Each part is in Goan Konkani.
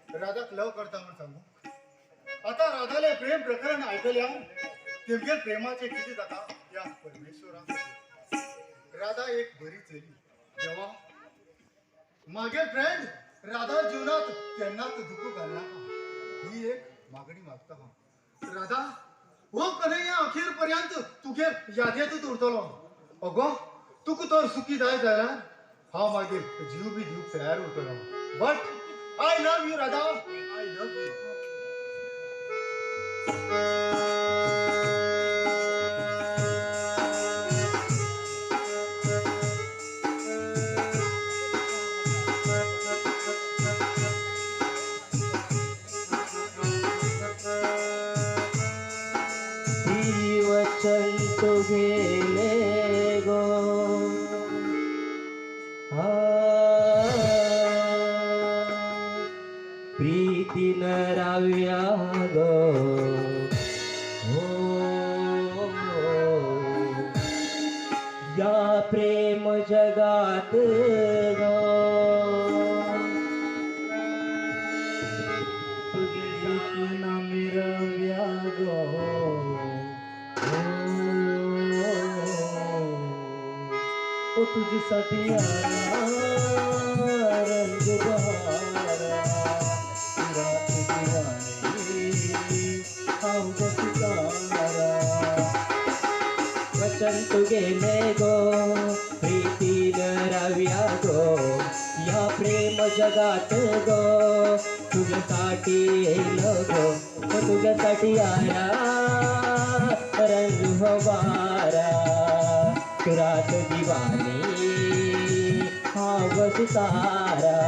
राधाक लव करता म्हण सांगू. आता राधाले प्रेम प्रकरण ऐकल्यान तेमगेल प्रेमाचे कितें जाता या परमेश्वराक. राधा एक बरी चली. देवा मागे फ्रेंड, राधा जीवनात केन्नाच दुःख घालनाका ही एक मागणी मागता हांव. राधा हो कन्हैया अखेर पर्यंत तुगे यादेतच उरतलो. अगो तुका तर सुखी जाय जाल्यार हांव मागीर जीव बी दिवंक तयार उरतलो. But I love you Radha, I love you. वचन तुगेले गो, आ, प्रीतीन राव्या गो, हो या प्रेम जगात गो, तुगे मिरव्या गो, ओ तुझ्यासाठी आला रंग बहारा, रात दिवाणी हांव गो सितारा. वचन तुगेले गो, प्रीतीन राव्या गो, या प्रेम जगात गो, तुझ्यासाठी येलो गो, ओ तुझ्यासाठी आला रंग हो वारा, रात दिवाणी हांव सितारा,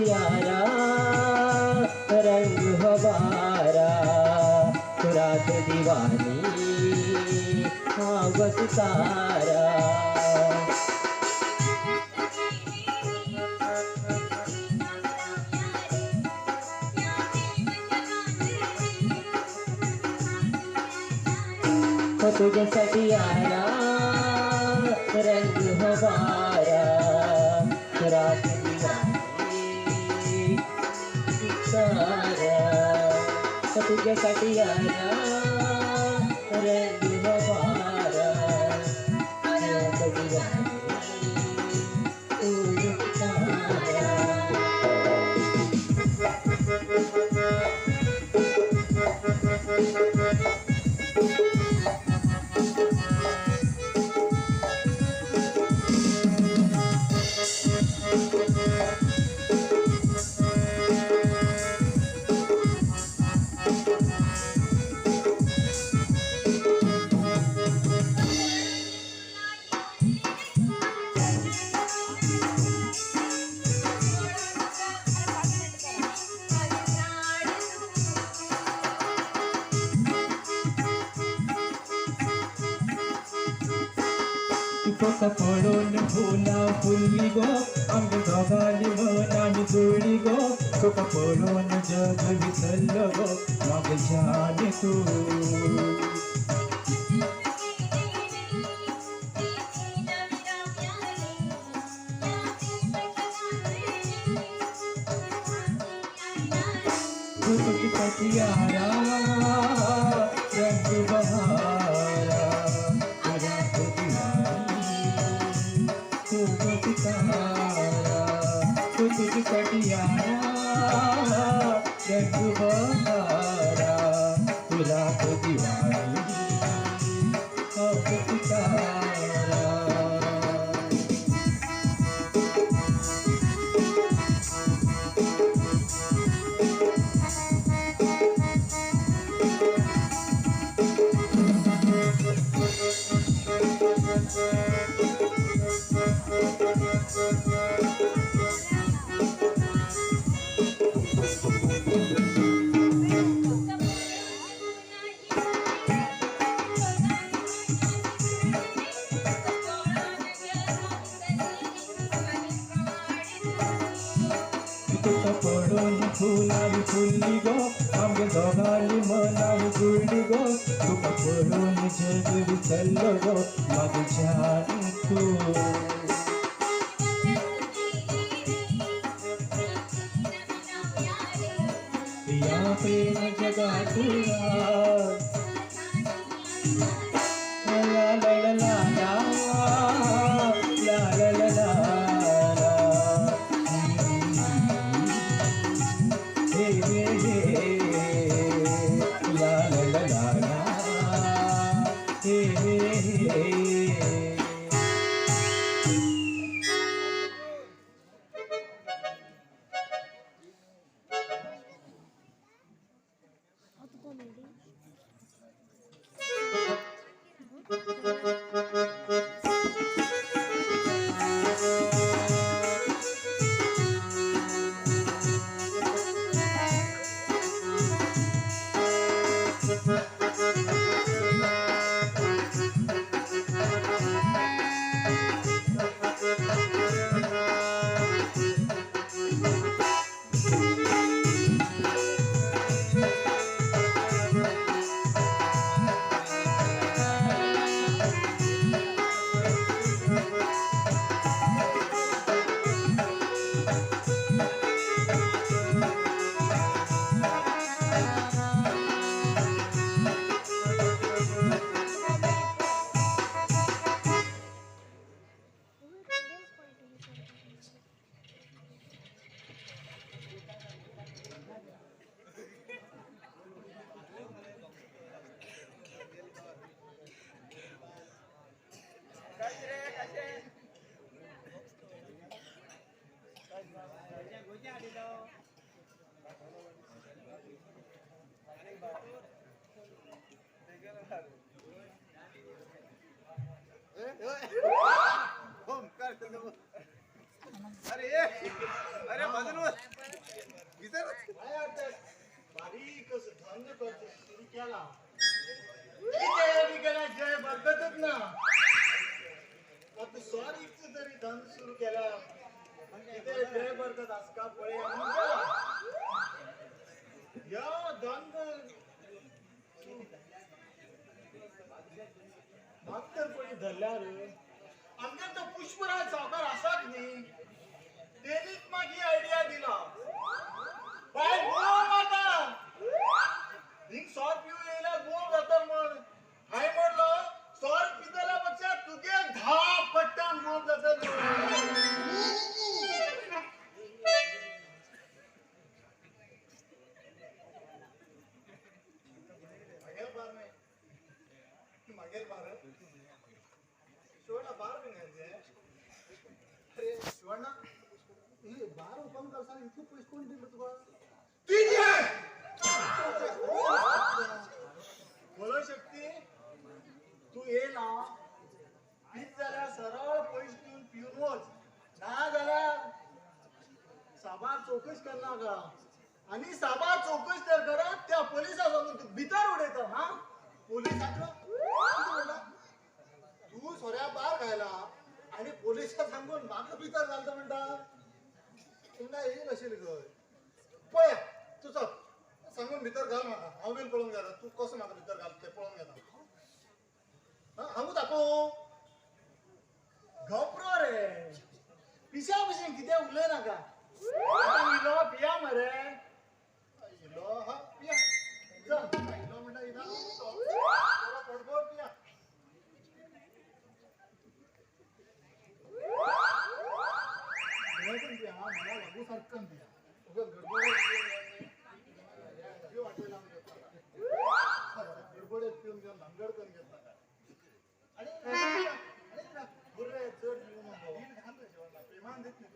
यारा रंग हो वारा, रात दिवानी हांव सितारा. हो तुझ्यासाठी आला रंग हो वारा, रात दिवाणी सितारा, हो तुझ्यासाठी आला रंग हो वारा, रात दिवाणी सितारा. तुका पळोवन फुलां फुल्ली गो, आमगे दोगांली मनांनी जुळ्ळी गो, तुका पळोवन जग विसरलो गो, म्हागे जाने तूं. तुझ्यासाठी आला रंग बहारा, रात दिवाणी तू सितारा, तुझ्यासाठी आला रंग बहारा, रात दिवाणी तू सितारा. तुका पळोवन फुलां फुल्ली गो, आमगे दोगांली मनां जुळ्ळी गो, तुका पळोवन जग विसरलो गो, म्हागे जान तूं. या प्रेम जगातुया. ला ला ला ला ला ला ला ला ला ला. हे हे हे ला ला ला ला ला हे हे हे. अरे अरे बारीक धंद सुरू केला, किती जय बरकतच ना. आता सॉरीच तरी धंद सुरू केला, किती जय बरकत आसका पळे गेला. या धंद डॉक्टर पळी धरल्यार आमगे तो पुष्पराज सावकार आसात न्ही, तेणीच मागीर आयडिया दिला. बाय बोम आता हिंग सॉर पिवन येयल्यार बोम जाता म्हण. हांवें म्हणलो सॉर पितल्या पेक्षा तुगे 10 पट्टान बोम जाता. मागेल बार न्ही, मागेल बार शिवणा बार बी घालचे. अरे शिवणा, हे बार ओपन करसान इतले पयशे कोण दिले तुका? बोलो शक्ती तू येयला पीत जाल्यार सरळ पयशे दिवन पिवन वच, ना जाल्यार साबार चौकश करनाका. आनी साबार चौकश तर करत त्या पोलिसा सांगून तूं भितर उडयता. हा पोलिसाचो तू सोऱ्या बार घायला आणि पोलिसा सांगून म्हाका भितर घालता म्हणटा. तेन्ना येईल अशें गय पळय तूं चल सांगून भितर घाल म्हाका, हांव बीन पळोवंक घेता तूं कसो म्हाका भितर घाल तें पळोवंक घेता. हांगूच आपोवं गप्रो रे, पिशा भशेन कितें उलय नाका. आतां इलो पिया मरे, इलो हा पिया, चल इलो म्हणटा इलो पोटभर पिया. पिया मला लागू सारखं पिया, उगाच गडबड गडबडेत पिवन घेवन भानगड करून घेत नाका. आणि चड पिवन प्रेमान देत न्ही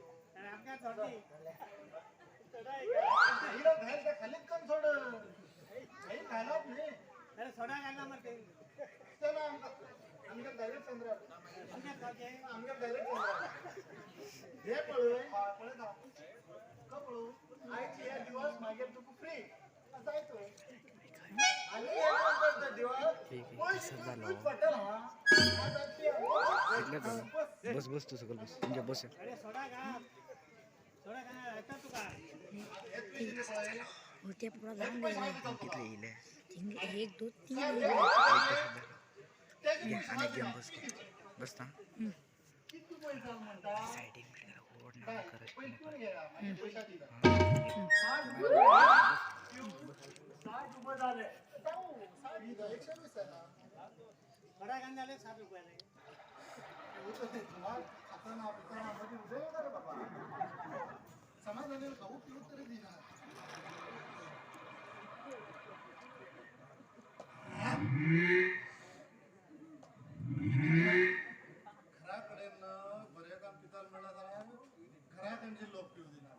तूं घायल त्या खालीच कम सोड, घायलाच न्ही. चला आमकां डायरेक्ट चंद्रा, आमकां डायरेक्ट चंद्रा. हे पळय पळयता कपळो आयचे हे दिवस मागीर तुका फ्री जायतो. आनी एक दिवस पयशे तूच पडटलो. हा बस बस तू सकल बस, म्हणजे बस. एक 2 3 आणि बस बस ना सायडीक ओढ ना करत. 120 आहे ना. बडा कांदा आले 60 रुपयाला. खाताना पिताना मध्ये उदय होता रे बाबा. समाधानाने खाऊ पिऊ तरी दिला. घराकडे बरे काम पिताल म्हणलं जरा घराकडचे लोक पिऊ दिना.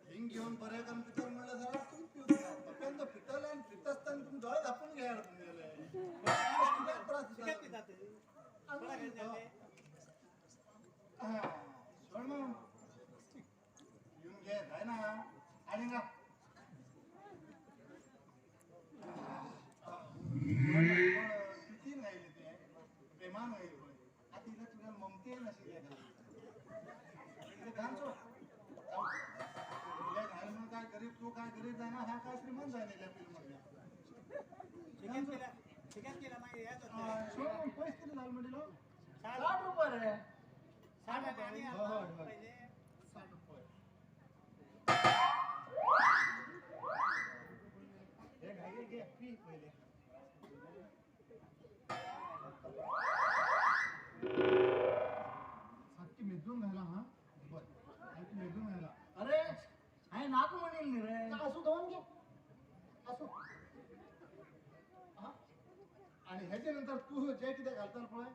हिंग घेऊन बरे काम पिताल म्हणलं जरा तुम्ही पिऊ दिना. पप्यांदा पिताल आणि पित असताना तुम्ही डोळे झापून घ्यायला तुम्ही त्रास. सोड मग येऊन घे जाय ना आणि ना किती राहिले ते प्रेमान होईल. आता तिला तुझ्या ममते नशील घाल सोड. घाल म्हणून काय गरीब तू काय गरीब जाणार हा काय श्रीमंत जाणार फिल्म मध्ये. सोड पैसे किती झाले म्हणजे 60 रुपये रे. 60 रुपये. हे घे घे पी पहिले. सारखी मेजून घाला. हा बर सारखी मेजून घाला. अरे आहे नाक म्हणेल रे. असू दोन घे असू. आणि ह्याच्या नंतर तू जे किती घालताल पळय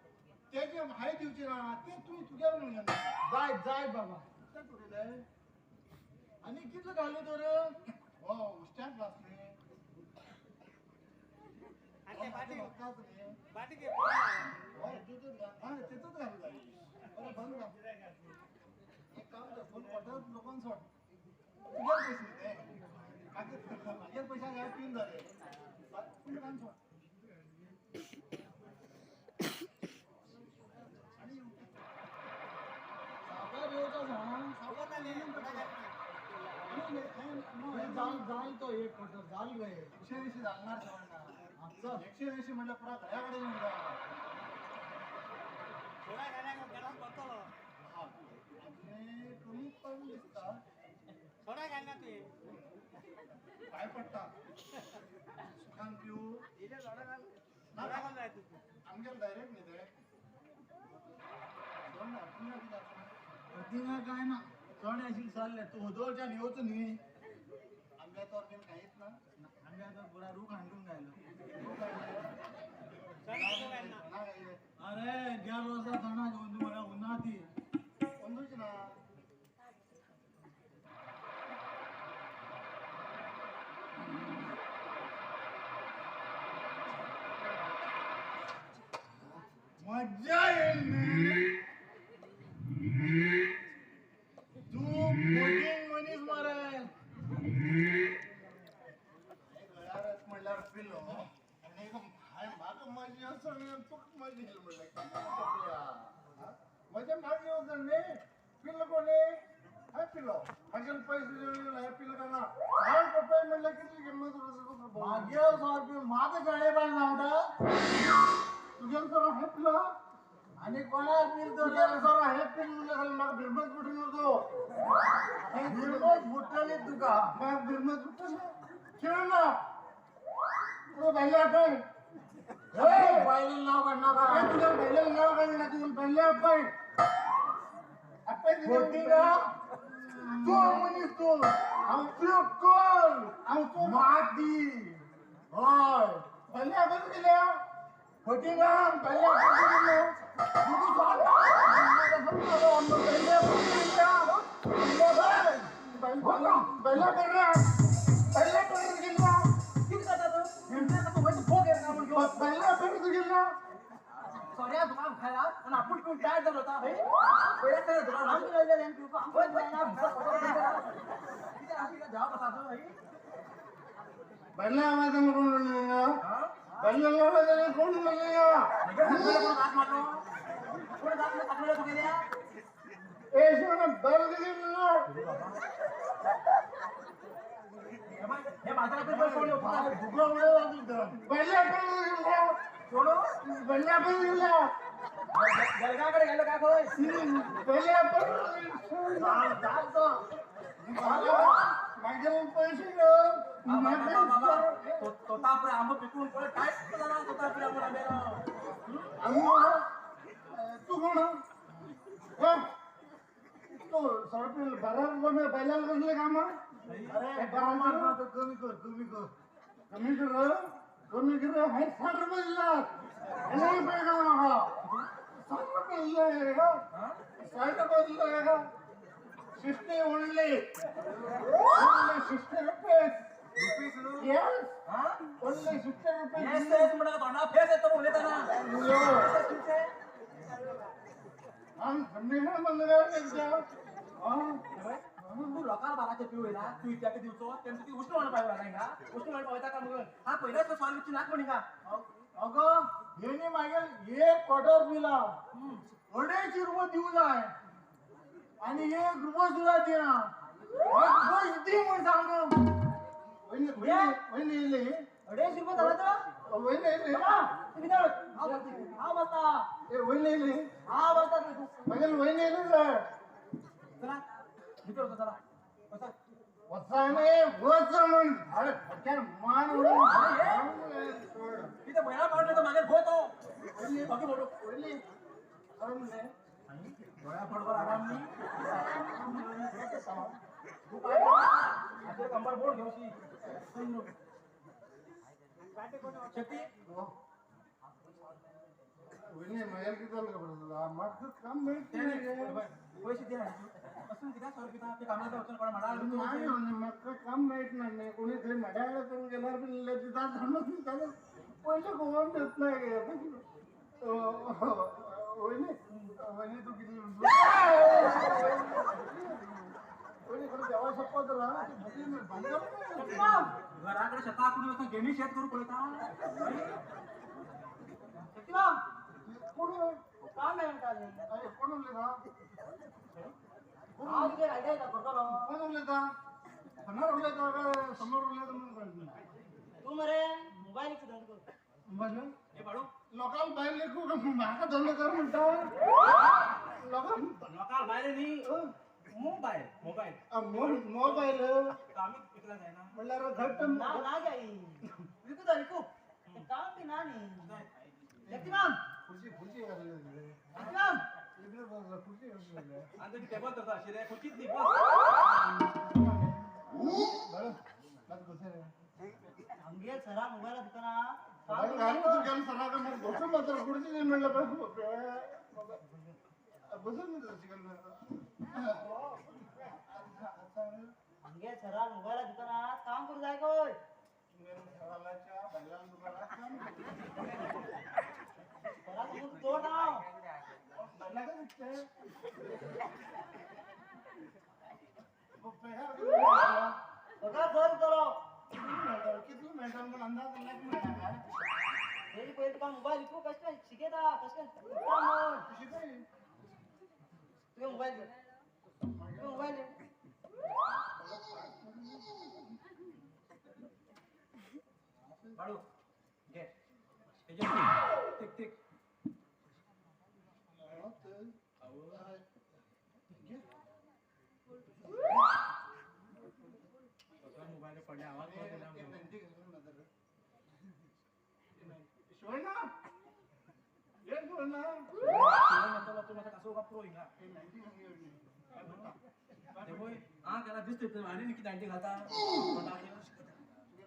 ते जे हाय दिवचे ना ते तुम्ही तुझ्या म्हणून जाय जाय बाबा. आणि कितलं घालू तर हो उष्ट्या ग्लास रे. तिथंच घालू जाईल. बरं बंद कर. एक काम कर फोन क्वार्टर लोकांना सोड. तुझ्या पैसे ते माझ्या पैसा घ्या पिऊन झाले. काम सोड. जाल तो एक क्वार्टर जाल रे. 180 घालणार सगळ्यांना. 180 म्हटलं पुरा घराकडे येऊन जा. कमी पण दिसतात. पाय पडता सुखान पिऊ. आमच्या डायरेक्ट नाही ते काय ना चोण्याशी चालले तू होदोच्या येवच न्ही. आंब्याचा बिन काहीच ना. आंब्याचा पुरा रूख हांडून राहिलो. अरे गेल्या वर्षा चणा घेऊन तुम्हाला उन्हाती अंदूच ना. मज्जा येईल. तू बोटिंग मनीस मारे गळ्यारच म्हणल्यावर पिलो आणि हाय म्हाका मजा येवचो तुका मजा येईल म्हणलं मजा म्हाका येवचो न्ही. पिलो कोणी हाय पिलो म्हाज्यान पैसे दिले हाय पिलो का ना 60 रुपये म्हणल्यार कितली किंमत. मागे 100 रुपये म्हाका शाळे बाय सांगता तुझ्यान सर हाय पिलो आणि कोणाक पिल तुझ्यान सर हाय पिल म्हणल्यार म्हाका भिरमत फुटून येतो. भिरमत फुटली तुका. म्हाका भिरमत फुटली खेळ ना तुझं पहिले आपण बायलेन नाव काढ नका. तुझ्या पहिले नाव काढ ना. तुझं पहिले आपण फोटिंगा तू मनीस तू आमचो कोण आमचो माती हय पहिले आपण केल्या फोटिंगा पहिले आपण केल्या. पहिले पहिले पहिले गेल्या. पहिले आपण गेल्या. सॉरी तुका खायला पण आपण पिऊन काय झालं होता भाई. पहिल्या तर तुला आमचं राहिलं पिऊ पहिले आवाजाने कोण बोललेलं? पहिले आवाजाने कोण बोललेलं? ए शिवना बैल गेलेलं. पहिले आपण गेल्या. पहिले आपण गेल्या. जळगावकडे गेलो काय होय. पहिले आपण मागीर पैसे तोतापुरी आंबो पिकून पळय काय जाला तोतापुरी आंबो आंबो तू कोण तो सडपी बारा बैलाला कसले काम अरे कमी कर कमी कर कमी कर कमी कर हाय 60 रुपये दिला रुपये का म्हाका 60 रुपये दिले का 60 रुपये दिले का 60 only only 60 rupees. Rupees? Yes, only 60 rupees. Yes yes म्हणा तोंडा फेस येतो उलयताना. तू लोकांना बाराचे पिऊ येना तू इत्याके दिवचो तेमचे ती उश्ण म्हणून पावला नाही का उश्ण म्हणून पावता का मग हा पहिलाच सॉल्व विची नाक म्हणी का. अगं हेने मागील एक क्वार्टर पिला 250 रुपये दिवू जाय आणि 1 रुपये सुद्धा दिना. पैसे दी म्हणून सांग. वहिनी येयले. 250 रुपये झाला तर वहिनी येयले. तुम्ही हा बसता. ए वहिनी येयले. हा बसता तू. मागील वहिनी येयले सर. चला भितर वचा चला बसा. वचा नाही वच म्हण. अरे फटक्यान मान उडून इथे बैला पाडलं तर मागे गोतो बाकी बोलू. वहिनी आराम नाही. डोळ्या पडवर आराम नाही. तू काय करता? कंबर बोर्ड घेऊशी शक्ती. वहिनी मागील किती झालं का म्हाका काम मेळत नाही रे. पैसे दे असून कित्याक सर पिता ते कामाला वचून कोण म्हणाल. नाही म्हाका काम मेळत ना. कोणी थंय मड्याकडे करून गेल्यार बी दिता जाल्यार पयशे कोण देत नाही गे. वहिनी वहिनी तू किती वहिनी खरं देवा शपथ रा. घराकडे शेता कुणी वचून गेमी शेत करू पळयता. शक्तिमान कोण काम आहे म्हणता. अरे कोण उलयता? हा तुझे आयडिया येता करतलो. कोण उलयता? फोनार उलयता काय समोर उलयता म्हणून कळत नाही. तू मरे मोबाईल धंदो कर. मोबाईल हे बाळू लोकांक भायर लेखू काय म्हाका धंदो कर म्हणटा लोकांक. लोकांक भायर न्ही मोबायल मोबायल. मोबायल. आमी विकला जायना. म्हणल्यार घट्ट ना ना जाई विकू तर विकू ते काम बी ना न्ही. शक्तिमान खुर्ची खुर्ची घातली. शक्तिमान इकडे बसला खुर्ची घातली. आनी तुजी टेबल धरता अशी रे खुर्चीच न्ही बस. बरं मात बसय रे. आमगे सरा मोबायला दुकानात मोबायल घाल तू गेल सरा का मग बसून मात्र खुर्ची दी म्हणलं बसून चिकन. आमगे सरा मोबायला दुकानात काम करू जाय कोय. सरालाच्या बैलां दुकानात काम. सरा तुमकां तोड हांव. बैला काय दिसतंय? पगार कितलो मेळटा? पगार बरो दितलो. कितलो मेळटा? कितलो मेळटा म्हणून अंदाज लायक मेळटा काय? तेजी पयलीं तुका मोबायल विकू कशें शिकयता कशें काम म्हण. शिकय. तुवें मोबायल दी तुवें मोबायल दी. बाळू घे तेजे टिक टिक. मोबायल पडले आवाज परत येयला म्हणून. शिवण्णा ये शिवण्णा. शिवण येतलो तूं म्हाका कासो पुरो हिंगा. ते पळय आं केला दिसता आनी कितें दांडी घालता.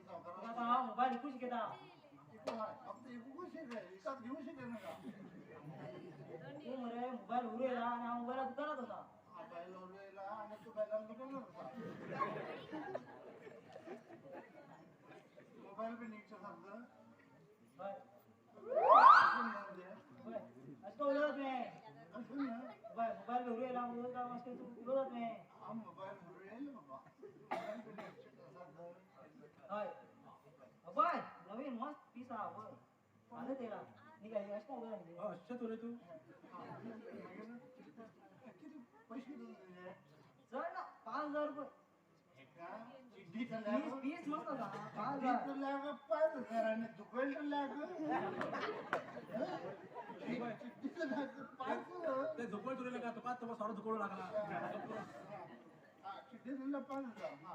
तुका हांव मोबायल विकू शिकयता. घेऊ शिकय नका. तूं मरे मोबायल उरू येयला आनी हांव मोबायला दुकानात आसा. बैल उरयला आणि तू बैलां दुकानात आसा. मोबायल बी नीट सारको. हय हय अशें करून उलयता तुवें. मोबायल मोबायल बी उरू येयला उलयता अशें तूं उलयता तुवें. हांव मोबायल उरयलो बाबा. मोबायल बी नीट आसा. हय अबाय नवीन मस्त पीस आहा पळय फाल्यां येयला न्ही काय अशें करून उलयता न्ही. अशें तुरे तूं किती पैसे किती तुझे? चड ना 5000 रुपये. चिड्डी पीस पीस मस्त आसा 5000. लाख 5000 आणि दुकान लाख चिड्डीचं लाख 5000. ते झोपळ तुरे का तुका तुका सोरो झोपळ लागला. चिड्डीचं 5000. हा.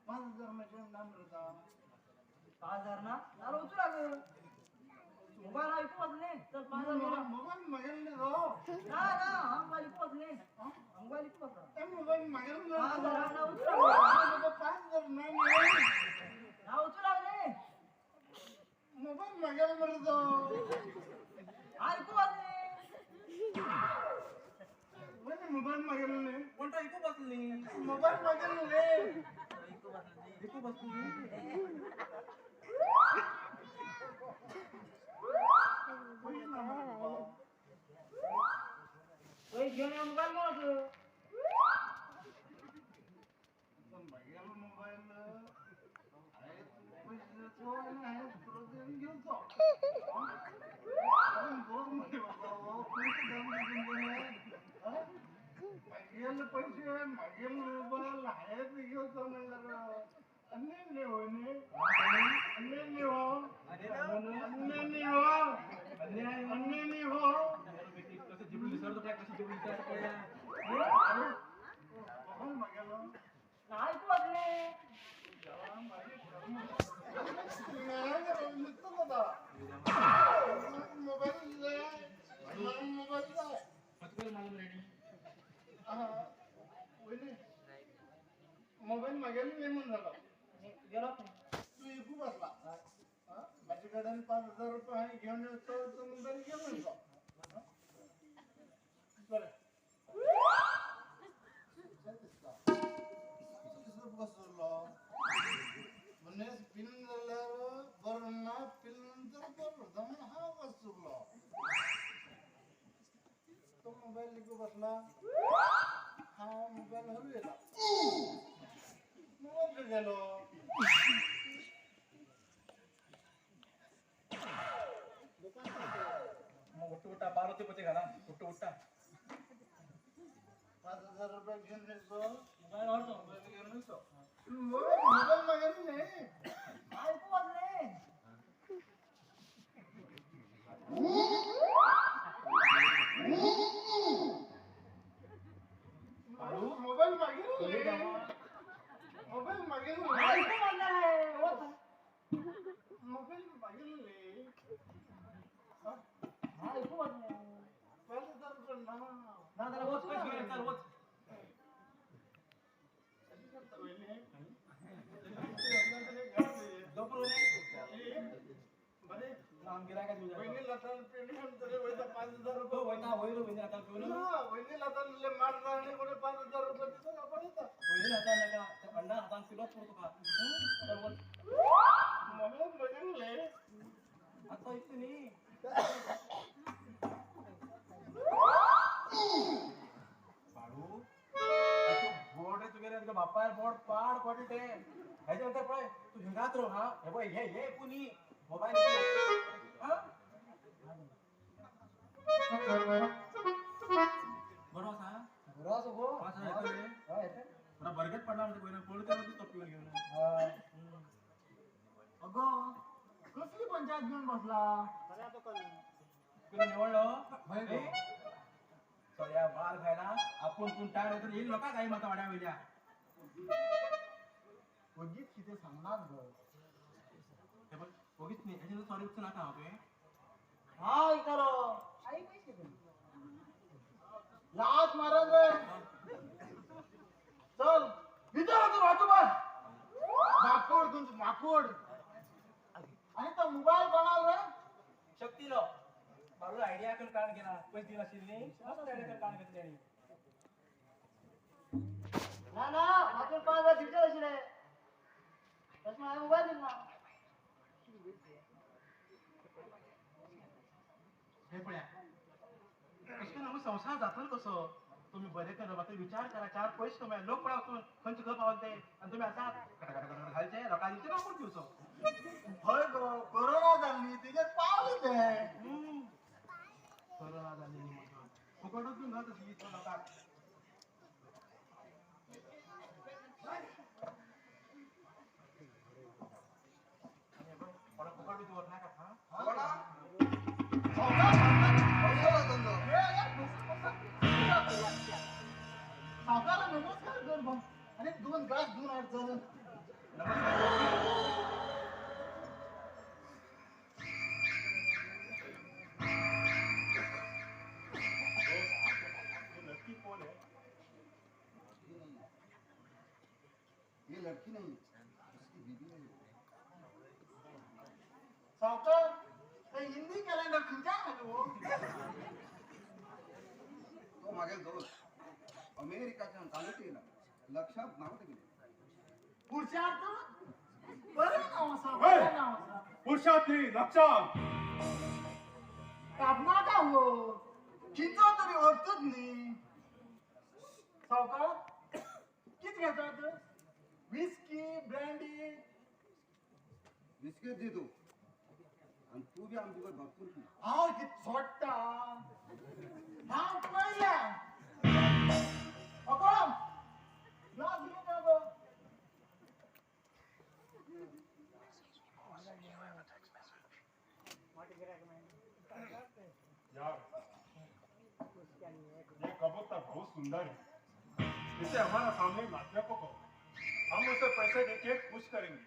5,000 म्हणजे नाम 5,000 ना नारो उचू लाग मोबाईल ऐकू बसले चल 5,000 मोबाईल मागेल ना रो ना ना हा मोबाईल ऐकू बसले मोबाईल ऐकू बसला ते मोबाईल मागेल ना 5,000 ना उचू लागले 5,000 नाही ना उचू लागले मोबाईल मागेल मरे तो ऐकू बसले मोबाईल मागेल नाही कोणता ऐकू बसले मोबाईल मागेल नाही ऐकू बसली घेऊन मोबाईल मागेल मोबाईल मागेल पैसे मागेल मोबाईल आहेत घेऊचो म्हणल्यार अन्य नाही हो अन्य नाही हो अन्य नाही हो अन्य नाही हो कसं जिबून विसरतो काय कसं जिबून विसरतो कळलं मोबाईल मागेल नाही वाजले मोबाईल मोबाईल मागेल नाही म्हणून झाला गेलो तू इकू बसला माझ्याकडे 5,000 रुपये घेऊन येतो तो मोबाईल घेऊन येतो बरं बसलो म्हणजे पिन झाल्यावर बरं ना पिन नंतर बरं होता म्हणून हा बसलो तो मोबाईल इकू बसला हा मोबाईल हरविला मोबाईल गेलो मग उठ्ठा उठ्ठा 12 पते घाला उठ्ठा उठ्ठा 5,000 रुपये घेऊन येतो मोबाईल वाढतो मोबाईल घेऊन येतो मोबाईल मागेल नाही ऐकू वाजले मोबाईल मागेल मोबाईल मागेल ऐकू वाजले मोबाईल मागेल ऐकू वाजले 5,000 रुपये ना ना जरा वच चल वच नाम गिरायका 5,000 रुपये वैता होईल वहिनी आता पिऊन वहिनीला मारणार आणि कोणी 5,000 रुपये तिथं आपण येतात वहिनी हातान नका अंडा हातान किलो पुरतो का मोबाईल बघितले आता इथे नाही बाळू बोर्ड आहे तुझ्या तुझ्या बाप्पा बोर्ड पाड पडले ते ह्याच्यानंतर पळय तू हिंगात रो हा हे बघ हे हे कुणी मोबाईल हा बरोबर हा बरोबर असो गो 5,000 येते मला बरगत पडला म्हणजे कोणी कोण करत तो पिऊन घेऊन अगं कसली पंचायत घेऊन बसला तुला निवडलं सगळ्या बाल खायला आपण कोण टायर होतो येईल नका काही माता वाड्या वेल्या वगीच किती सांगणार ग हे बघ वगीच नाही ह्याच्यानंतर सॉरी उचलू नका हा तुम्ही हा इकारो आई पैसे दे लाच मारा रे चल इथं होतो वाचू बस माकोड तुमचं माकोड आणि तो मोबाईल कोणाला रे शक्ती लो बाळू आयडिया करून काढून गेला पैसे दिला असेल नाही मस्त आयडिया करून काढून घेतली त्याने ना ना मागून 5,000 दिवसात असेल तसं माझा मोबाईल दिला हे पळ्या कशें आमी संवसार जातलो कसो तुम्ही बरे करा म्हाका विचार करा 4 पैसे कमाय लोक पळा वचून खंयचे खंय पावले ते आनी तुमी आसात घटाघटा घालचे लोकांक दिवचे आपूण दिवचो हय गो कोरोना जाल्ली तिचेर पावले ते कोरोना जाल्ली न्ही म्हणून फुकटूच बी घाल तशी दिसता लोकांक कोणा फुकट बी दवर नाका हा संवसार धंदो. सावकारा नमस्कार कर भाऊ आणि 2 ग्लास 2 आठ झालं. ये लड़की कौन है? ये लड़की नहीं, उसकी बीवी है. सावकार हिंदी कॅलेंडर खंयच्यान हाडलो? तो मागे दोस्त अमेरिकाच्यान कालूच येयला. लक्षात नाव तेगेलें. पुरुषार्थ बरें नांव आसा, बरें नांव आसा. पुरुषार्थ न्ही, लक्षात. कापनाका हो, किंचो तरी अर्थच न्ही. सावकार कितें घेतात? Whisky, brandy? विस्कीच दी तूं आनी तूं बी आमचे बरोबर भरपूर पी. हांव कितें सोडटा? हांव पळयल्या. अगो ग्लास घेवन यो गो. यार ये कबूतर बहुत सुंदर है, इसे हमारा सामने नाचने को कहो. हम उसे पैसे देके खुश करेंगे.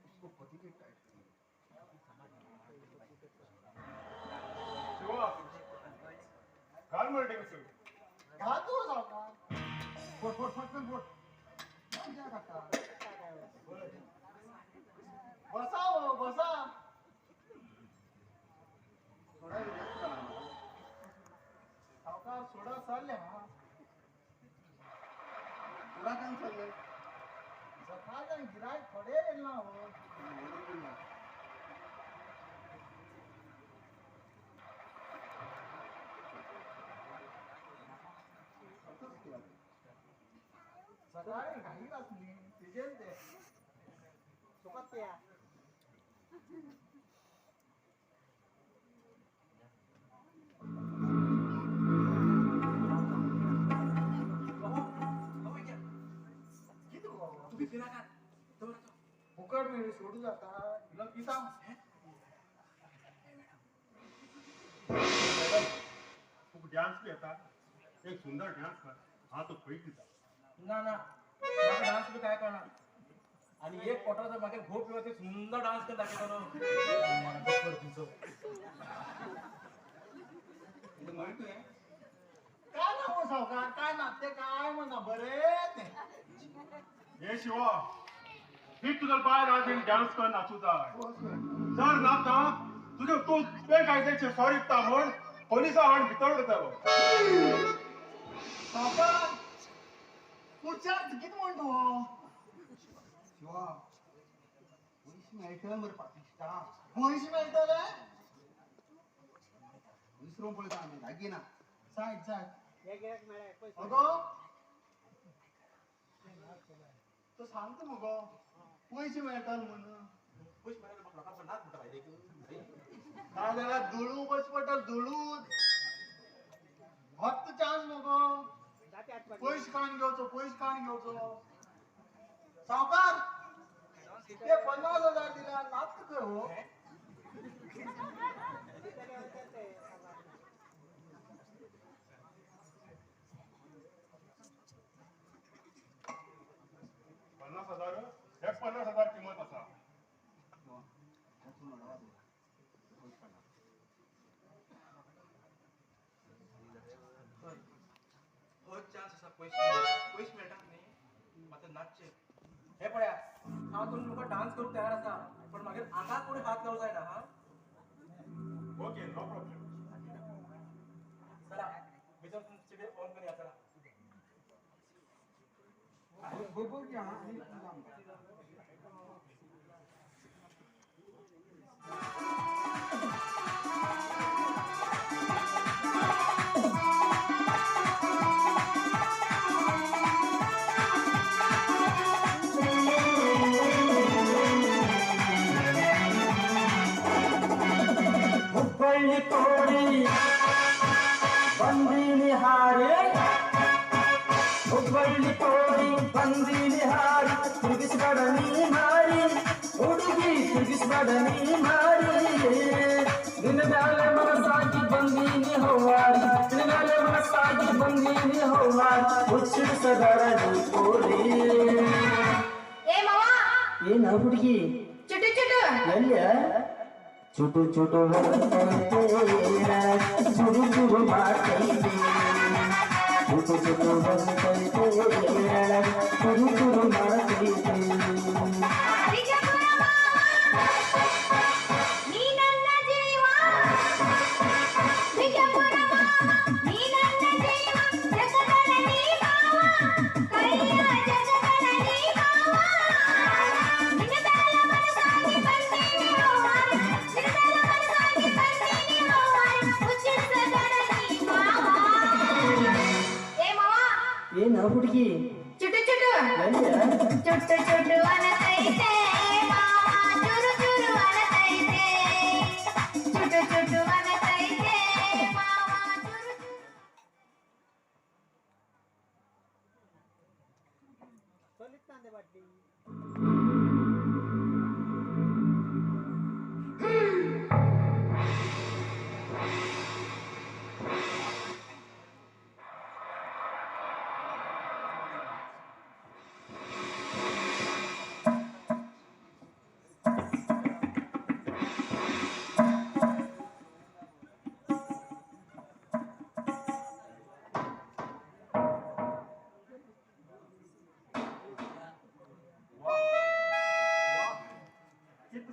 उसको पति के टाइट करेंगे. शिवा घाल मरे ढेंगसू. घाल तूं सावकार. फोड फोड फटकन फोड. काका बसा हो बसा. थोडा वेळ जास्त झाला ना. सावकार सोडा चालले हा. तुला काम चाललंय? सकाळच्यान गिरायक थोडे येयल ना हो. असंच केलं. सकाळी घाई आसली तेजेन ते सुखात त्या. कितें गो तुम्ही पिनाकात दवराचो. फुकट मेळ्ळी सोडू जाता इलो पिता. मॅडम तुका डान्स बी येता? एक सुंदर डान्स कर. हा तो पयत दिता. ना ना, म्हाका डान्स बी काय कळना. आणि एक क्वॉर्टराचो मागीर घोव पिवो ते सुंदर डान्स करून दाखयतलो. म्हणतोय काय ना हो सावकार, काय ना ते काय म्हणा बरें तें. हे शिवा, ही तुझं बायल आज डान्स कर नाचू जाय. जर नाता तुझे तूं बेकायदेशीर सॉरी विकता म्हण पोलिसां हाड भितर उडयतलो. सावकार पुढच्या कितें म्हणटा हो? शिवा पयशे मेळटले मरे पाकिस्तान. पयशे मेळटले? विसरून पळयता आमी लागीं ना. जायत जायत. अगो तो सांगता मगो पयशे मेळटले म्हणून. पयशे मेळ्ळे म्हाका लोकांचो नाच म्हणटा भायले. नाजाल्यार धुळू बस पडटलो धुळूच. फक्त चान्स मगो. पयशे काडून घेवचो, पयशे काडून घेवचो. सावकार ते 50,000 दिल्या नाच खंय हो? ₹50,000 हे 50,000 किंमत आसा. हो चान्स आसा पयशे पयशे मेळटात न्ही मात्र नाचचे. हे पळया हांव तुमी मुखार डान्स करूंक तयार आसा, पण मागीर आंगाक कोणी हात लावूंक जायना. हा ओके, नो प्रॉब्लेम. चला भितर सिटी ऑन करूया. चला बरोबर. हुब्बಳ್ಳಿ ತೋಡಿ ಬಂದೀನಿ ಹಾರಿ, ಹುಬ್ಬಳ್ಳಿ ತೋಡಿ ಬಂದೀನಿ ಹಾರಿ, ತಿರುಗಿಸ್ಬೇಡ ನೀ ಮಾರಿ ಹುಡುಗಿ, ತಿರುಗಿಸ್ಬೇಡ ನೀ ಮಾರಿ, ನಿನ್ನ ಮ್ಯಾಲೆ ಮನಸ್ಸ ಬಂದೀನಿ ಹೌವಾರಿ, ನಿನ್ನ ಮೇಲೆ ಮನಸ್ಸಾಗಿ ಬಂದೀನಿ ಹೌವಾರಿ, ಹುಚ್ಚಿಡಿಸದಾರನಿ ಪೋರಿ. ಏನ ಹುಡುಗಿ ಚುಟು ಚುಟು ಎಲ್ಲಿಯ ಚುಟು ಚುಟು ಚುರು ಚುರು ಮಾಡ್ತೈತೆ, ಚುಟು ಚುಟು ಬಂತೈತೆ ಚುರು ಚುರು ಮಾಡ್ತೈತೆ. ಏನ ಹುಡುಗಿ ಚುಟು ಚುಟು ಚುಟ್ಟು ಚುಟು ಅನತೈತೆ ಮಾವ, ಚುರು ಚುರು ಅನತೈತೆ, ಚುಟು ಚುಟು ಅನತೈತೆ ಮಾವ, ಚುರು ಚುರು.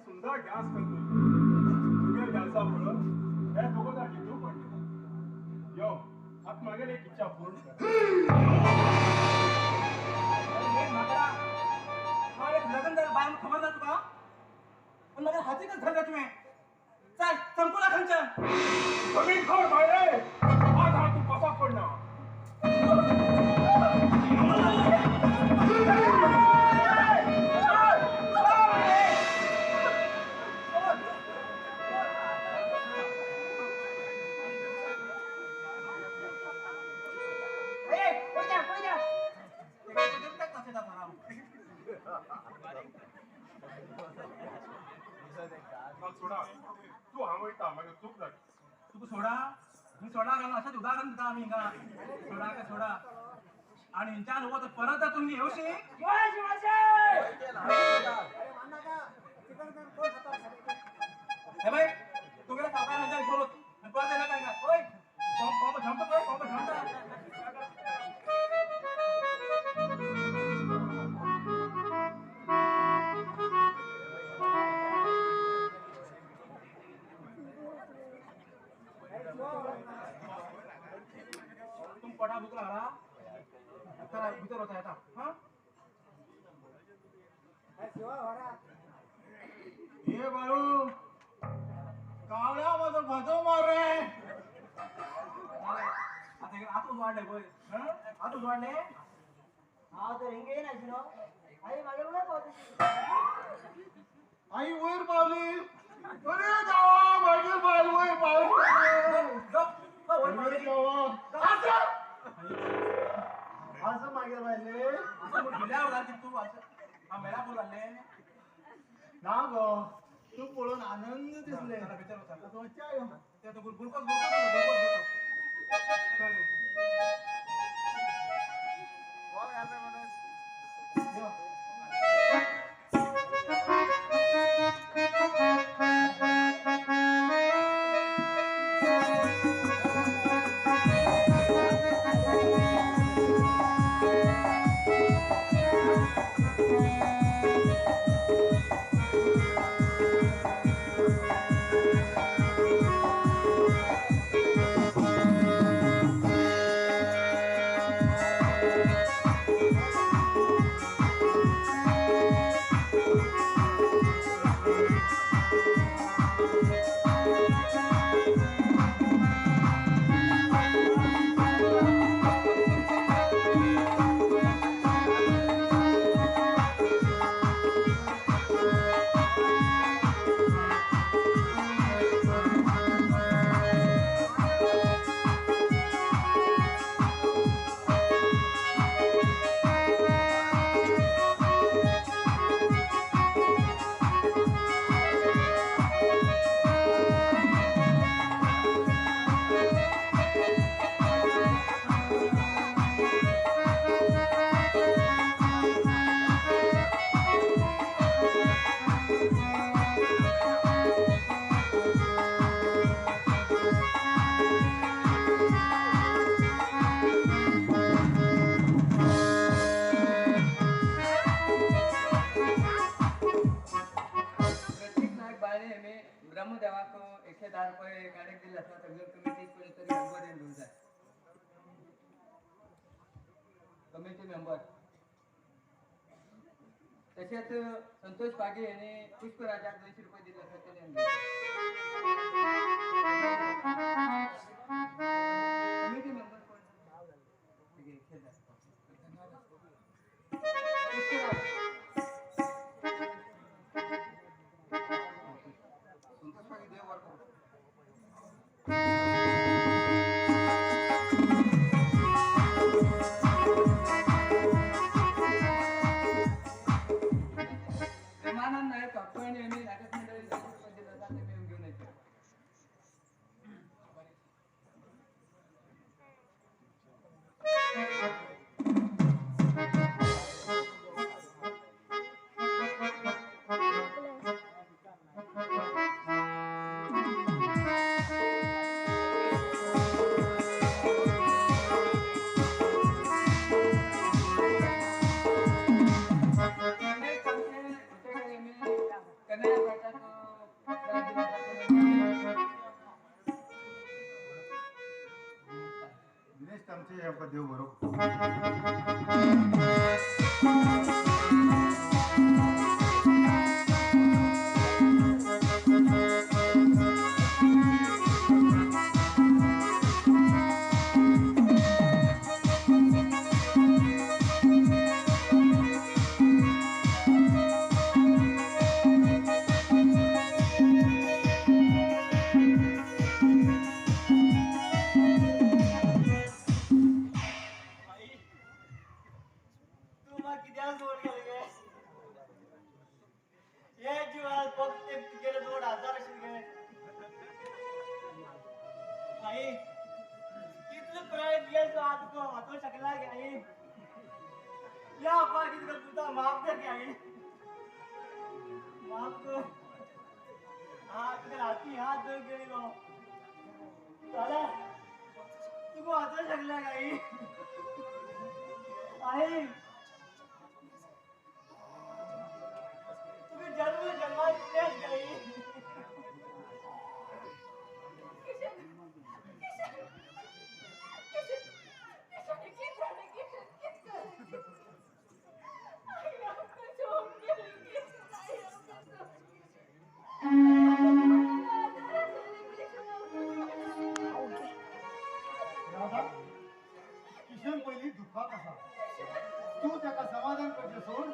सुंदर डांस करतो तुगे डान्सा मुळे हे दोघं जागी तू पडले. यो आत मागेल एक इच्छा पूर्ण कर. लग्न झालं बाय खबर ना तुका, पण माझ्या हातीकच धरलं तुम्ही. चल संपूला खंच्या जमीन खोड बाहेर, आज हा तू कसा पडणार. सोडा तू हांव वयता, मागीर चूक जाली. तुका सोडा मी सोडा घालून अशेंच उदाहरण दिता आमी हिंगा. सोडा काय सोडा आनी हिंच्यान वत परत तुमी येवशी. हे बाय तुगेले सावकार हिंच्यान घेवन वच परत येना काय काय. ओय कोंबो झमता पळय, कोंबो झमता. तुम पोटा भूक लागला चला भितर वचा येता. हा हे बाळू कावळ्या माझो भाजो मार रे. आता आत उजवाडले पळय, आत उजवाडले. हा तर हिंगे येना आई मागे वयर पावली, आई वयर पावली. अरे देवा मागीर बायल वयर पावली. असं मागीर बायले तू मेला जाल्ले ना गो, तू पळोवन आनंद दिसले. Glucose Thank you. रुपये गाड्याक दिल्ले आसा सगळे कमिटी कोणी तरी मेंबर येवन दिवंक जाय. कमिटी मेंबर तशेंच संतोष पागे यांनी पुष्पराजाक 200 रुपये दिले आसा तेणे. कमिटी मेंबर कोण? संतोष पागे देव वर करू. प्रेमानंद नायक आपण यांनी नाटक मंडळी 200 रुपये दिले आसा ते घेऊन येते. दिनेश तामचे आमकां देव बरो. राधा, किशन पयलीं दुख्खाक आसा, तूं ताका समाधान करचें सोड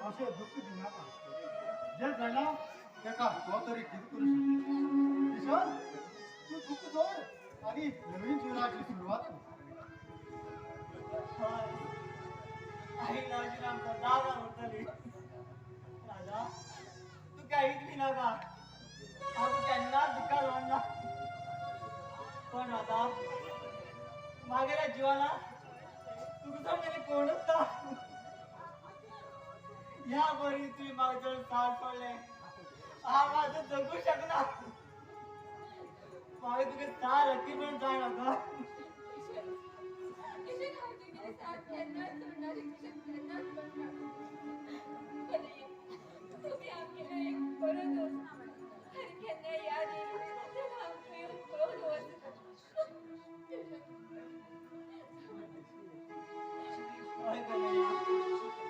अशें दुख्ख दिनाका. जें घडलां ताका तो तरी कितें करूं शकता. किशन, तूं दुख्ख सोड आनी नवीन जिवनाची सुरवात कर. आई आमकां जागा उरतली. राजा, तूं कांयच भिनाका, हांव केन्नाच दुख्खान वचना. पण राधा, मागेल्या जिवाला तुका तरी कोणच ना. ह्या बरी तुवें म्हाका जर साथ सोडलें, हांव आतां जगूं शकना. म्हाका तुका सारकी पण जाय म्हाका.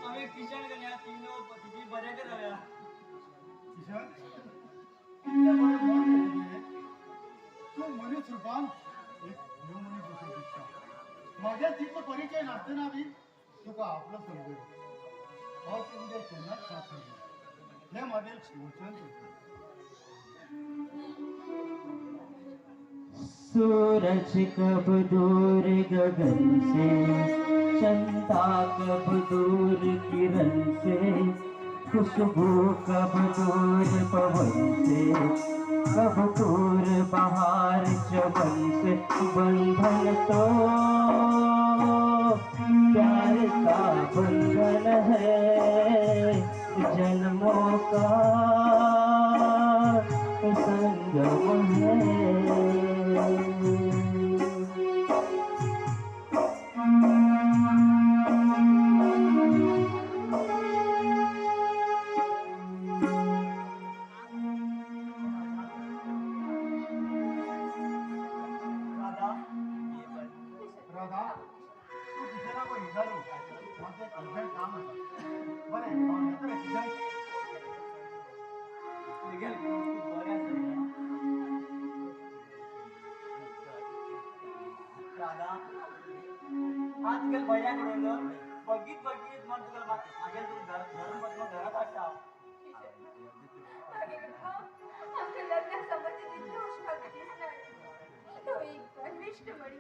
आमी किशन कन्या तीनो तुजी बरें करया. किशन, कितलें बरें मन रे तुगेलें. तूं मनीस रुपान एक देव मनीस असो दिसता. म्हाज्या तितलो परिचय नासतना बी तुका आपलो समजलो. हांव तुमगेर केन्नाच साथ सोडना, हें म्हाजें वचन तुका. सूरज कब दूर गगन से, चंदा कब दूर किरण से, खुशबू कब दूर पवन से, कब दूर बहार चमन से। बंधन तो प्यार का बंधन है, जन्मों का संगम है। आज तुगेले भैयाक उडयलो बगीत बगीत म्हण तुगेले मागीर तूं धरून बसून घरात हाडटा. आमच्या लग्नाक संबंदी तितलो म्हाका दिसना. तो एक गर्विश्ट मणी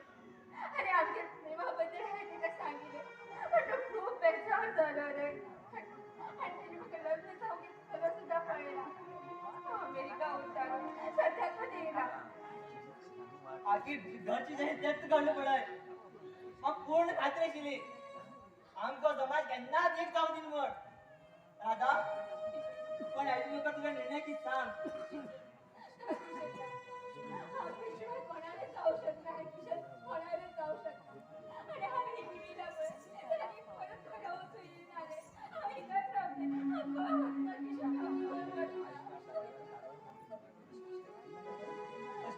आनी आमच्या प्रेमा बद्दल हांवें ताका सांगिल्लें पण तो खूब बेजार जालो रे. आनी तेणें म्हाका लग्न जावंक चलो सुद्दां पळयला. अमेरिका वता सद्याक येयला. आगी घरची जशी तेच घडलं पळय. म्हाका पूर्ण खात्री आशिल्ली आमचो समाज केन्नाच एक जावं दिना म्हण. राधा पण हाजे मुखार तुका निर्णय कितें सांग. हांव कोणाले जावं शकना किशन, कोणाले जावं शकना. आनी हांवें दिला पळय आनी परत घरा वचूं येयना रे. हांव हिंगाच रावतलें. हांव खंय वचना किशन, हांव खंय वचना.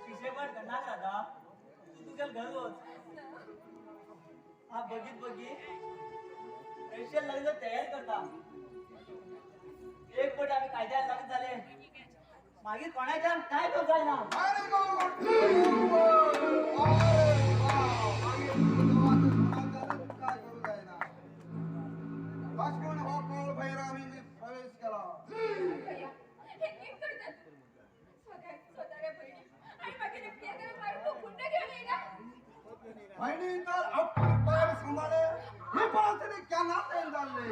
पिशेपण करनाक राधा, तूं तुगेलें घर वच. हांव बगीत बगीत स्पेशल लग्न तयार करता. एक पट आमी कायद्यान लग्न जाले मागीर कोणाच्यान कांय करूंक जायना. काय करू जायना. लक्ष्मण हो काळ भैरावीने प्रवेश केला. भैया हे कितें करता तूं? स्वताच्या भयणी आनी मागीर प्रियकरा मारून तूं गुंड घेवन येयला. बहिणी तर आपली पार सांभाळे ही परिस्थिती केन्नाच येयन जाल्ली.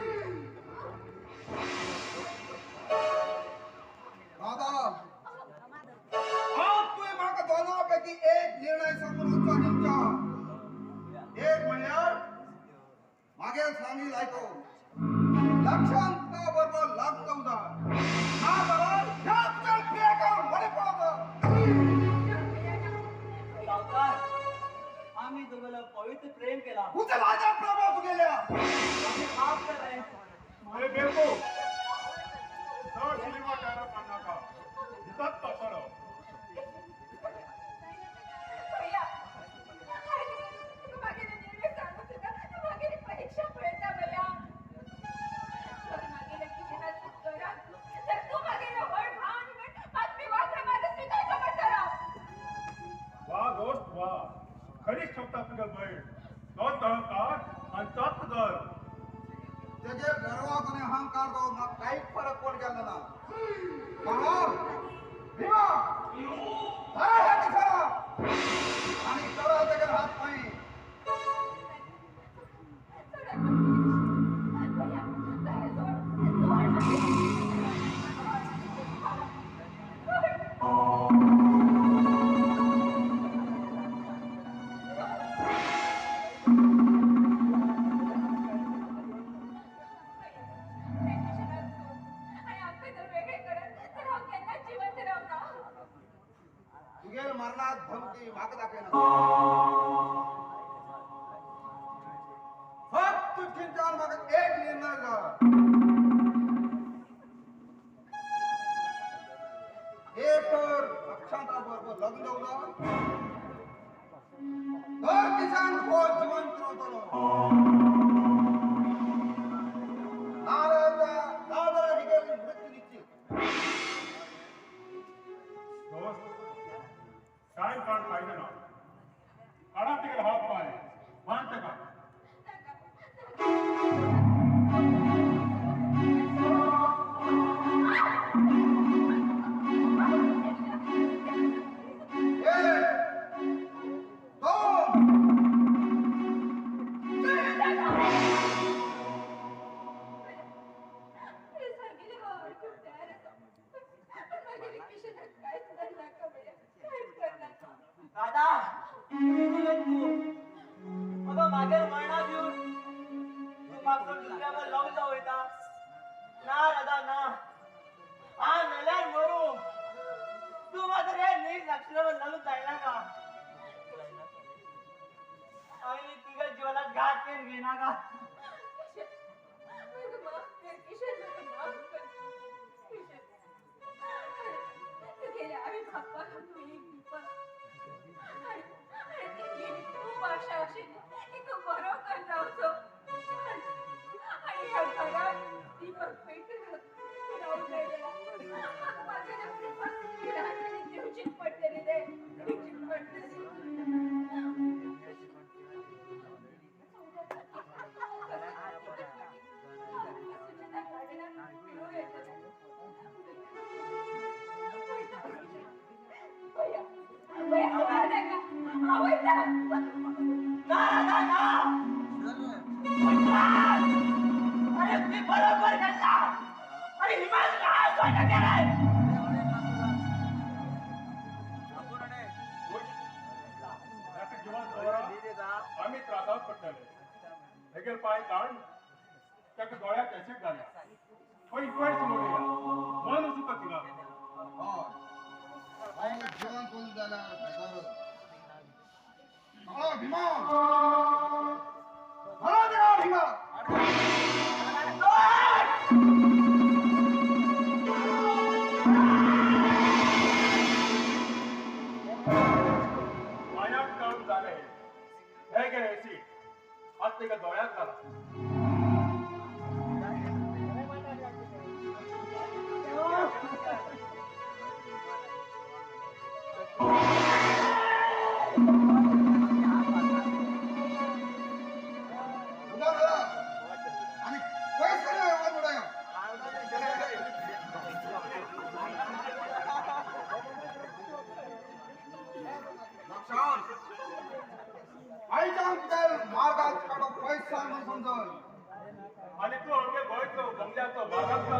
दादा आज तुवें म्हाका दोनां पैकी एक निर्णय सांगून वचचो दिवचो. एक म्हणल्यार मागीर सांगील आयको लक्षांत बरोबर लग्न जावं जाय ना जाल्यार ह्या तुज्या प्रियकर बरें पळोवचो. सावकार आमी तुगेलो पवित्र प्रेम केला. तुझ्या राजा प्रभाव तुगेल्या आमी माफ कर रे. अरे बेवकूफ, चड सिनेमा टायरा पडनाका, दितात पासलो. भैया तुका मागीर निर्णय सांगून सुद्दां तूं मागीर परीक्षा पळयता भैया. जर मागीर किशनाक घरात तर तूं मागीर व्हड भाव आनी म्हण बातमी वाचा माझं स्विकारचो पडटलो. वा दोस्त वा, खरीच ठोकता तुगेली बहीण. तोच अहंकार आनी तोच गर्व. तेजे गर्वाक आनी अहंकार तो म्हाका कांयच फरक पड गेल्लो ना. भावा भीमा धरा ह्या किशोरा आनी करा तेगेले हात पांय. भैया भैया सोड सोड. आणि आमकां जर वेगळें करत तर हांव केन्नाच जिवंत रावना. तुगेल मरणात धमकी म्हाका दाखयना. फक्त तुझ्यान म्हाका एक निर्णय जाय. एक तर लक्षांत बरोबर लग्न जावं जाय तर किसान हो जिवंत रावतलो. नाजाल्यार हिगेली मृत्यू निश्चित. दोस्त टायम काड फायदो ना. काडा तिगेले हात पांय बांद ताका. एक दोन तीन. सांगिल्लें हांव आयकूंक तयार आसा पण मागीर किशनाक कांयच करनाका भैया, कांयच करनाका. राधा तूं म्हाका मागीर मरणा दिवन तूं म्हाका दुसऱ्या बरोबर लग्न जावं वयता. ना राधा ना, हांव मेल्यार मरूं, तूं मात्र रे नीट लक्षणा लग्न जायनाका. आनी तुज्या जिवनात घात करून घेनाका. किशन म्हाका माफ कर किशन, म्हाका माफ कर किशन. तुगेल्या आई बापाक तूं एक दिवपा आनी तेगेली खूब आशा आशिल्ली की तूं बरो करून रावचो आनी ह्या घरात दीपक पेटून रावूंक जाय. म्हाका म्हागेल्या प्रेमाक गिरांजली दिवचीच पडटली रे, दिवचीच पडटली. वयता. ना ना ना अरे मी बरोबर केला. अरे हिमाल काय सोडा केलाय. आम्ही त्रासात पडटले. हेगेल पाय काढ ताका दोळ्यात एसिड घाल्या. खंय इन्क्वायरी सुरू केल्या. मन वचूं तिगा. हय जीवन कोण जाल्यार बेजार. हा भीमा भरा देवा भीमा. पायात काम झाले. हे घे एसिड आज ताका दोळ्यात घाला. आणि तू आमगे गोंयचो बंगल्याचो बागाचो.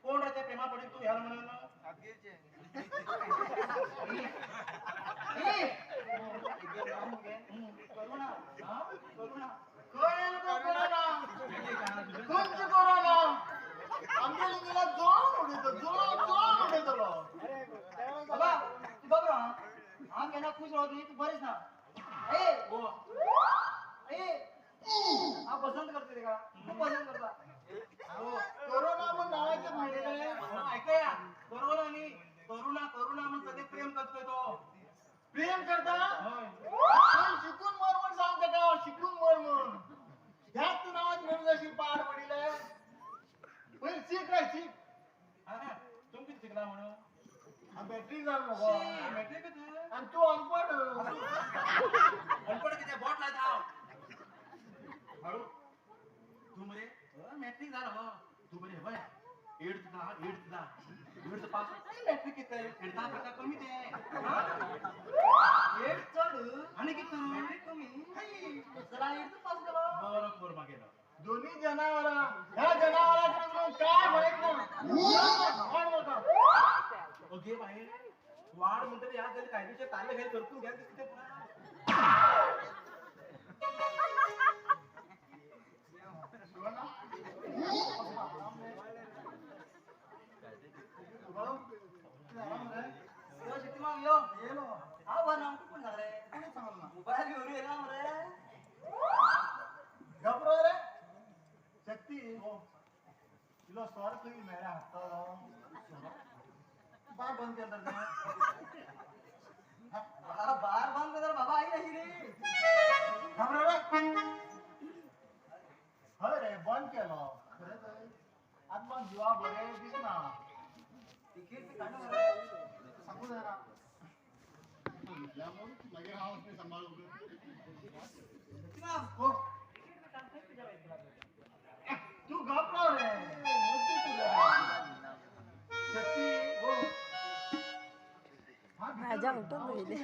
कोण रे प्रेमा पडेल तू ह्याला म्हणून बाबा तू बघ हांव केन्ना खुश रावत न्ही, तूं बरेंच ना. ए ए हांव पसंत करता तेका, खूब पसंत करता. कोरोना म्हण नांवाचें म्हणलेलें. ऐकया कोरोना न्ही, करुणा करुणा म्हण सगळे प्रेम करतोय तो. प्रेम करता शिकून मर म्हण सांग तेका, शिकून मर म्हण. ह्याच नांवाचें म्हणून अशी पाड पडिल्लें. पयलीं शीक रे शीक. तुम कितें शिकला म्हणून? मॅट्रीक जाल मगो. मॅट्रीक आनी तूं अनपड. अनपड कितें बोट लायता हांव. हाडू तूं मरे मॅट्रीक जालो हो. तूं मरे हय एड्थ जा, एड्थ जा, एड्थ पास. मॅट्रीक कितें एड्था पेक्षा कमी तें. एड्थ चड आनी कितें मॅट्रीक कमी. चला एड्थ पास केलो. बरो बरो मागेलो. दोन्ही जनावरां ह्या जनावरां काय माहित ना. ओगे बाई वाड म्हणटरी ह्या जाल्यार कायदेचे ताले घाल करपून घ्या दिसता ते. यो हांव बरो ना, कोण सांगले? कोणी सांगलो ना? मोबायल घेवन येयला मरे. घाबरो रे शक्ती, इलो सोरो खंय मेळ्ळा हाडटलो? बार बंद केलं बार बंद केलं बाबा आई नाही रे हय रे बंद केलो खरेंच आतां म्हाका जिवा बरें दिसना तिकीट काडून सांगू जायना मागीर हांव सांबाळूंक हो तू गप राव रे राजा उठून राहिले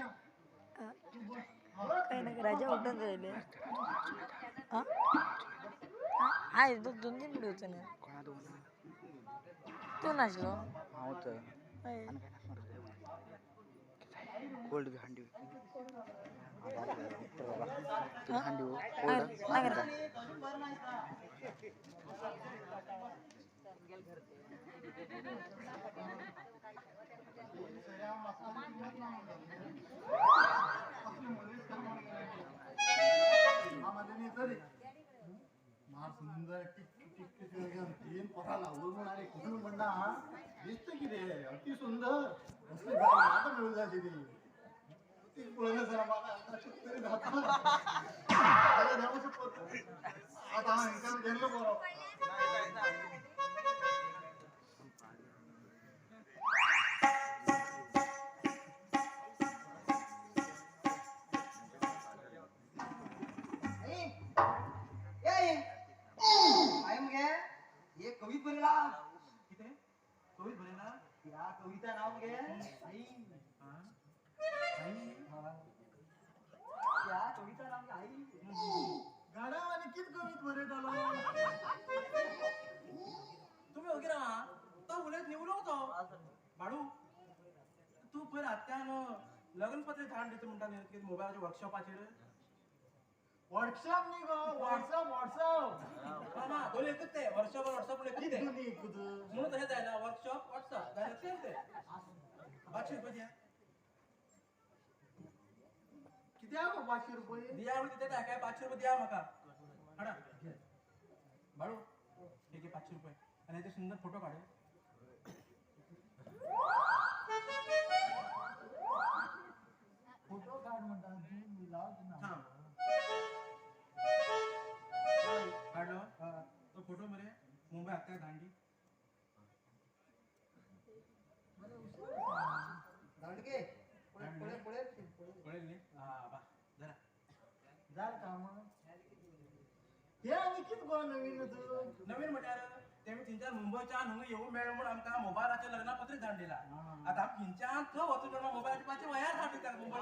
काही नाही राजा उठून राहिले हा दोन तीन मिनिट होतो ना तू नाचलो कोल्ड बी हांडी हांडी कोल्ड सुंदर तीन पोरां लावून म्हण आरे कोण म्हणना दिसता कितें अति सुंदर असली आतां मेळूं जाय ती ती पळयलें जाल्यार म्हाका आतां तरी जाता आतां हांव हिंगान गेल्लो बरो. कवित बरयला कितें कवित बरयला ह्या कविता नांव मगे आई आई ह्या कविता नांव मगे आई गाडा आनी कितें कवित बरयतालो तुमी ओगी रावा तो उलयत न्ही उलोवंक तो बाळू तूं पयर आत्यान लग्नपत्र धाडून दिता म्हणटा न्ही कितें मोबायलाच्या वर्कशॉपाचेर व्हॉट्सअप न्ही गो व्हॉट्सअप व्हॉट्सअप ना दोन एकूच ते वर्कशॉप व्हॉट्सअप एकूच ते म्हणून तशें जायना वर्कशॉप व्हॉट्सअप जायना सेम ते 500 रुपये दिया कित्याक गो 500 रुपये दिया म्हणून कितें काय 500 रुपये दिया म्हाका हाडा बाळू हे घे 500 रुपये आनी हेचे सुंदर फोटो काड. फोटो काड म्हणटा ना काडलो तो फोटो मरे मुंबय आत्या दांडी दांडगे पळय पळय पळय न्ही हा बा जरा जाल काम हे आनी कितें गो नवीन नवीन म्हळ्यार तेमी थंयच्यान मुंबयच्यान हांगा येवूं मेळ्ळें म्हूण आमकां मोबायलाचेर लग्नापत्र धाडून दिला. आतां आमी थंयच्यान थंय वचून मेळ्ळो मोबायलाचे पांचशे वयार धाडून दिता मुंबय.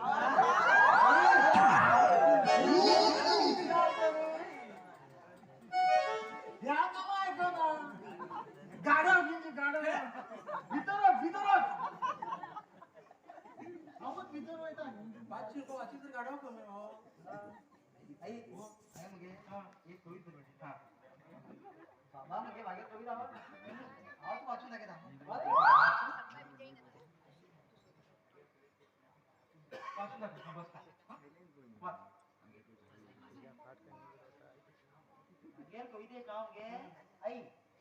ह्या कामां आयकना गाडव कितें गाडव भितर भितर हांवूच भितर वयता 500 रुपया वाचील तर गाडव कमी हो. आई हो आई मगे एक कविता बरयली. बाबा मगे मागे कविता हांव वाचून दाखयता. वाचून दाखय बसता वाच. मागेर कवितेक नांव गे आई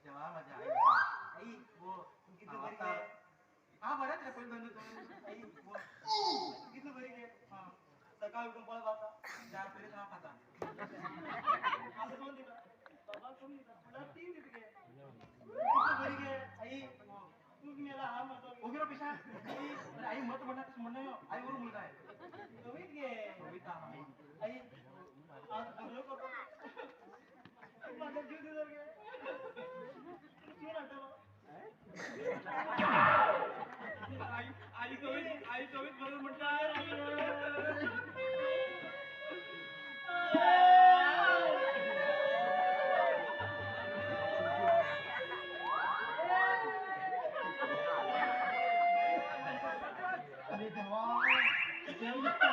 देवा माझ्या आई आई हो कितलं बरी गे. हा बरेंच रे पयलीं धंदो आई हो कितलं बरी गे. सकाळी उठून पळत खाता 4 पयलीं हांव खाता आतां 2 दिता बाबा कमी दिता फुडार 3 दिता गे. कितलं बरी गे आई तूं मेला हांव मरतो. ओगी रो पिशा आई मत म्हणटा तशें म्हणना यो आई वरून मुलगा आहे कवीत गे कविता आई आज भरलो करतो म्हाका जीव दिलो गे जीव हाडटलो. आई आई कवीत आई कवीत बरोबर म्हणटा. अरे देवा देव दिसता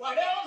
वाड्यावर.